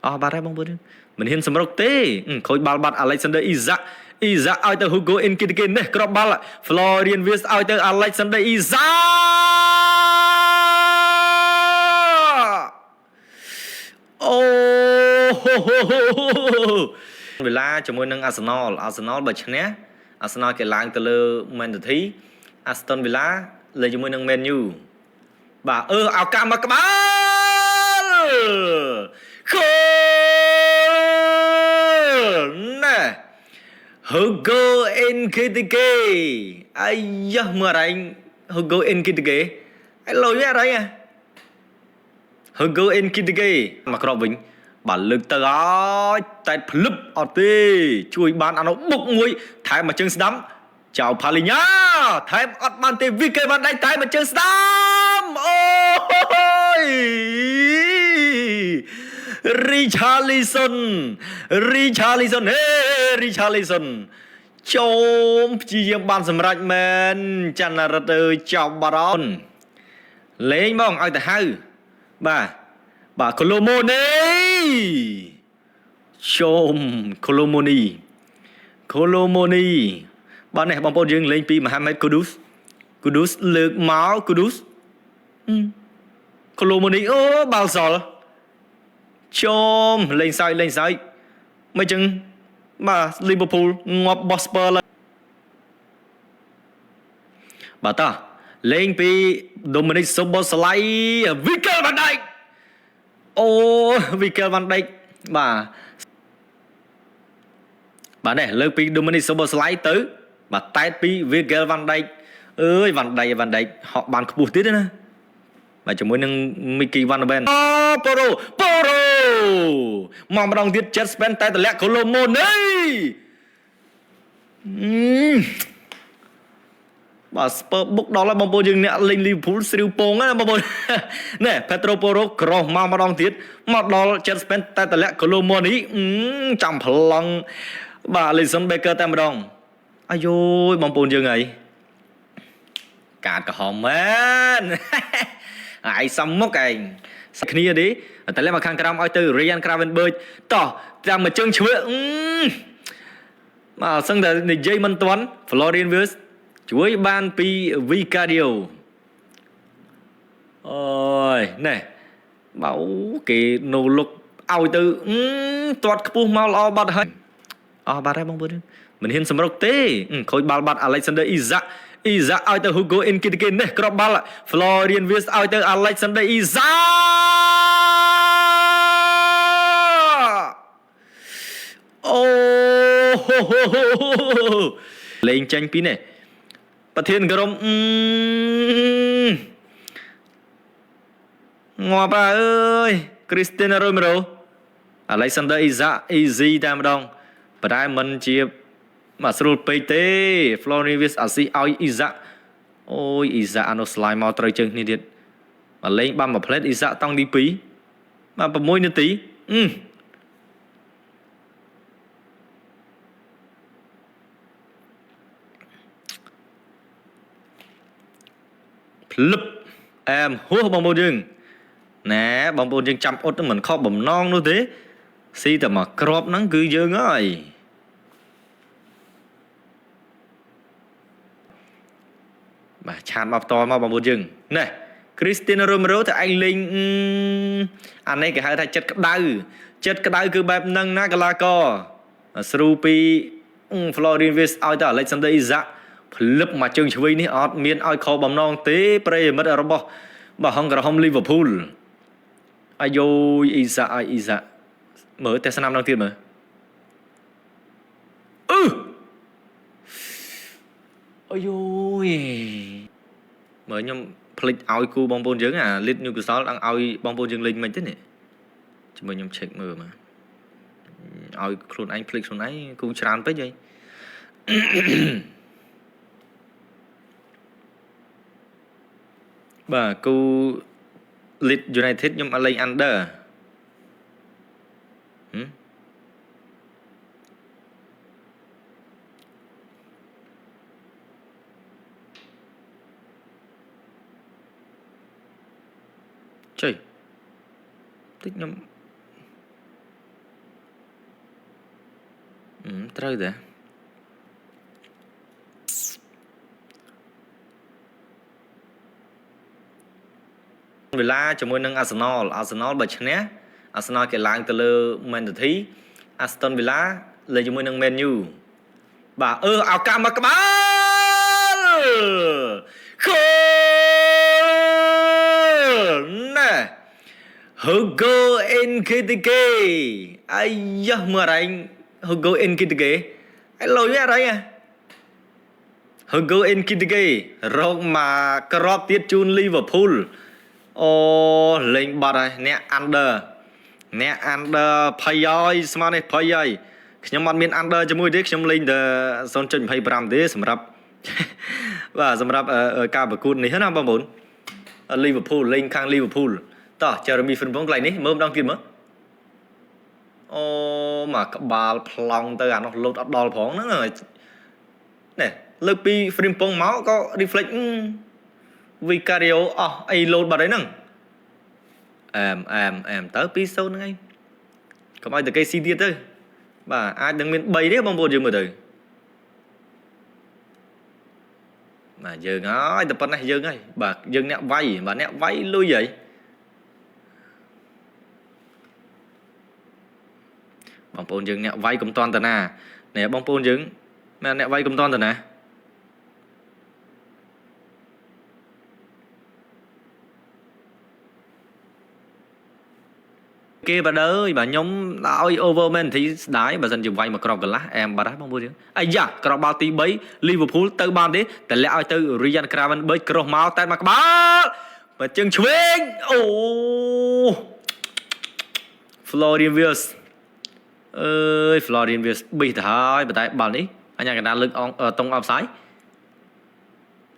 អស់បាត់ហើយបងប្អូនមិនហ៊ានសម្រុកទេខូចបាល់បាត់ Alexander Isak អ៊ីសាឲ្យទៅ Hugo Ekitike នេះគ្រាប់បាល់ Florian Wirtz ឲ្យទៅ Alexander Isak អូវេលាជាមួយនឹង Arsenal Arsenal បើឈ្នះ Arsenal គេឡើងទៅលើ Man City Aston Villa លេងជាមួយនឹង Man U បាទឱកាសមកក្បាលគោលណែ Hugo Ekitike អាយ៉ាមើលអរឯង Hugo Ekitike ឯលុយអរឯង Hugo Ekitike មកគ្រាប់វិញបាទលើកទៅឲ្យតែភ្លឹបអត់ទេជួយបានអានោះបុកមួយថែមមួយជើងស្ដាំចៅផាលីញ៉ាថែមអត់បានទេវីគេបានដៃថែមមួយជើងស្ដាំអូយរីឆាលីសុនរីឆាលីសុនហេរីឆាលីសុនចូលព្យាយាមបានសម្រេចមែនចន្ទរិទ្ធអើយចប់បារ៉ុនលេងបងឲ្យទៅហៅបាទបាទកូឡូម៉ូនីជុំកូឡូម៉ូនីកូឡូម៉ូនីបាទនេះបងប្អូនយើងលេងពីមហាម៉េតកូឌូសកូឌូសលើកមកកូឌូសកូឡូម៉ូនីអូបាល់សល់ជុំលេងសើចលេងសើចមិនចឹងបាទលីវើពូលងាប់បោះស្ពើបាទតោះលេងពីដូមីនិកសូបូស្លៃវីកែលវ៉ាន់ដៃអូវីកែលវ៉ាន់ដៃបាទបាទនេះលើកពីដូមីនិកសូបូស្លៃទៅបាទតែតពីវីកែលវ៉ាន់ដៃអើយវ៉ាន់ដៃវ៉ាន់ដៃហក់បានខ្ពស់ទៀតណាបាទជាមួយនឹងមីគីវ៉ាន់បែនអូប៉ូរ៉ូប៉ូរ៉ូមកម្ដងទៀត Jet Spen តែតម្លាក់កូឡូម៉ូនីបាទស្ពើបុកដល់ហើយបងប្អូនយើងអ្នកលេងលីវើពូលស្រីវពងណាបងប្អូនណែផេត្រូប៉ូរ៉ូក្រោះមកម្ដងទៀតមកដល់ Jet Spen តែតម្លាក់កូឡូម៉ូនីចាំប្លង់បាទ Alisson Becker តែម្ដងអាយយបងប្អូនយើងហើយកាតក្រហមមែនឯងសំមុខឯងគ្នាទេតែលែមកខាងក្រោមឲ្យទៅ Ryan Gravenberch តោះតាមមួយជើងឆ្វៀបាទសឹងតែនិយាយមិនទាន់ Florian Wirtz ជួយបានពី Vicario អូយណែបៅគេនៅលុកឲ្យទៅទាត់ខ្ពស់មកល្អបាត់ហើយអស់បាត់ហើយបងប្អូនមិនហ៊ានសម្រុកទេខូចបាល់បាត់ Alexander Isak អ៊ីសាឲ្យទៅ Hugo Ekitike នេះគ្រាប់បាល់ Florian Wirtz ឲ្យទៅ Alexander Isak អូលេងចេញពីនេះប្រធានក្រុមងាប់អើយ Cristiano Romero Alexander Isak easy តែម្ដងប៉ុន្តែមិនជាមកស្រួលពេកទេ Florian Wirtz អាស៊ីឲ្យ Isak អូយ Isak អានោះស្លាយមកត្រូវជើងគ្នាទៀតមកលេងបានមួយផ្លេត Isak តង់ទី2បាទ6នាទីភ្លឹបអែមហួសបងប្អូនយើងណែបងប្អូនយើងចាំអ៊ុតមិនខកបំណងនោះទេស៊ីតែមកក្របហ្នឹងគឺយើងហើយបាទឆានមកផ្ទាល់មកបងប្អូនយើងណែ Cristiano Romero តែឯងលេងអានេះគេហៅថាចិត្តក្តៅចិត្តក្តៅគឺបែបហ្នឹងណាកីឡាករស្រូពី Florian Wirtz ឲ្យទៅ Alexander Isak ភ្លឹបមកជើងឆ្វេងនេះអត់មានឲ្យខកបំណងទេប្រិយមិត្តរបស់បាទហងក្រហម Liverpool អាយយអ៊ីសាឲ្យអ៊ីសាមើលតែស្នាមដល់ទៀតមើលអឺអាយយមើលខ្ញុំភ្លេចឲ្យគូបងប្អូនយើងអា Leeds Newcastle អង្គឲ្យបងប្អូនយើងលេងមិនទេនេះជាមួយខ្ញុំ check មើលមកឲ្យខ្លួនឯងភ្លេចខ្លួនឯងគូច្រើនពេកហីបាទគូ Leeds United ខ្ញុំអត់លេង under ចុយតិចខ្ញុំ ត្រូវទេវេលាជាមួយនឹងអាសនលអាសនលបើឈ្នះអាសនលគេឡើងទៅលើ Man City Aston Villa លេងជាមួយនឹង Man U បាទអឺឱកាសមកក្បាលគោលណែ Hugo Nkitike អាយ៉ាមើលអរែង Hugo Nkitike អីលុយអរែង Hugo Nkitike រកមកក្របទៀតជូន Liverpool អូលេងបាត់ហើយអ្នក under អ្នក under ភ័យហើយស្មាននេះភ័យហើយខ្ញុំអត់មាន under ជាមួយទេខ្ញុំលេងតែ0.25ទេសម្រាប់បាទសម្រាប់ការប្រកួតនេះណាបងប្អូន Liverpool លេងខាង Liverpool តោះ Jeremy Frimpong កន្លែងនេះមើលម្ដងទៀតមើលអូមកក្បាលប្លង់ទៅអានោះលោតអត់ដល់ផងហ្នឹងនេះលើកពី Frimpong មកក៏ reflect Vicario អស់អីលោតបាត់ហើយហ្នឹងអែមអែមអែមទៅ2-0ហ្នឹងឯងកុំឲ្យតែគេស៊ីទៀតទៅបាទអាចនឹងមាន3ទេបងប្អូនយើងមើលទៅបាទយើងហើយតែប៉ុណ្ណេះយើងហើយបាទយើងអ្នកវាយបាទអ្នកវាយលុយហើយបងប្អូនយើងអ្នកវាយកុំតន់តាណានេះបងប្អូនយើងអ្នកវាយកុំតន់តាណាគេបាទអើយបាទខ្ញុំឲ្យ over man ទីស្ដាយបើសិនជាវាយមកក្របកន្លះអែមបាត់ហើយបងប្អូនយើងអាយ៉ាក្របបាល់ទី3 Liverpool ទៅបានទេតម្លាក់ឲ្យទៅ Ryan Gravenberch ក្រោះមកតែមកក្បាលបើជើងឆ្វេងអូ Florian Wirtz អើយ Florian Wirtz ប៊ីសទៅហើយប៉ុន្តែបាល់នេះអញ្ញាកណ្ដាលលើកតុងអបសាយ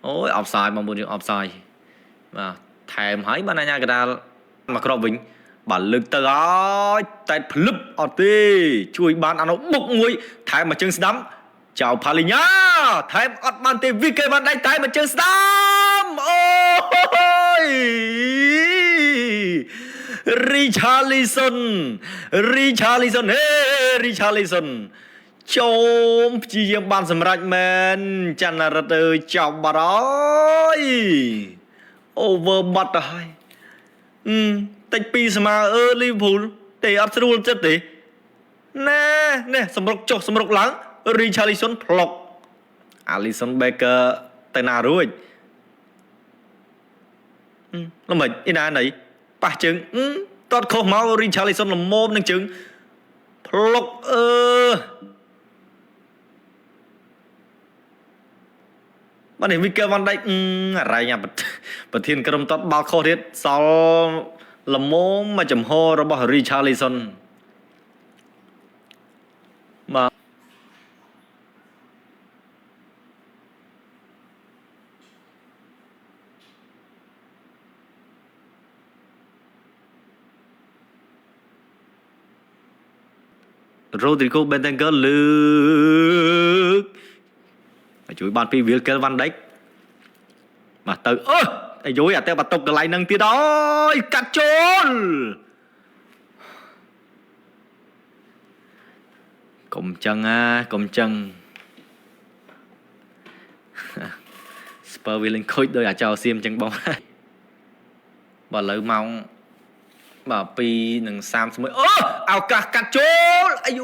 អូយអបសាយបងប្អូនយើងអបសាយបាទថែមហើយបានអញ្ញាកណ្ដាលមកក្របវិញបាទលើកទៅហើយតែភ្លឹបអត់ទេជួយបានអានោះបុកមួយថែមមកជើងស្ដាំចៅផាលីញ៉ាថែមអត់បានទេវីគេបានដៃថែមមកជើងស្ដាំអូយរីឆាលីសុនរីឆាលីសុនហេរីឆាលីសុនចូលព្យាយាមបានសម្រេចមែនចន្ទរិទ្ធអើយចប់បាត់ហើយ over បាត់ទៅហើយតិចពីស្មើអឺលីវើពូលទេអត់ស្រួលចិត្តទេណែនេះសម្រុកចុះសម្រុកឡើងរីឆាលីសុនផ្លុកអាលីសុនបេកើទៅណារួចល្មិចអ៊ីណាណីប៉ះជើងតតខុសមករីឆាលីសុនល្មមនឹងជើងផ្លុកអឺបាទនេះវីកែវ៉ាន់ដៃអរ៉ៃប្រធានក្រុមតតបាល់ខុសទៀតសល់ល្មមមកចំហរបស់រីឆាលីសុនបាទ Rodrigo Bentancur លើកជួយបានពី Wilkel Van Dijk បាទទៅអឺអាយយអាតែបាតុកកន្លែងហ្នឹងទៀតអើយកាត់ចូលកុំចឹងណាកុំចឹង Spur វាលេងខូចដោយអាចោសៀមចឹងបងបាទឥឡូវម៉ោងបាទ2:31អូឱកាសកាត់ចូលអាយ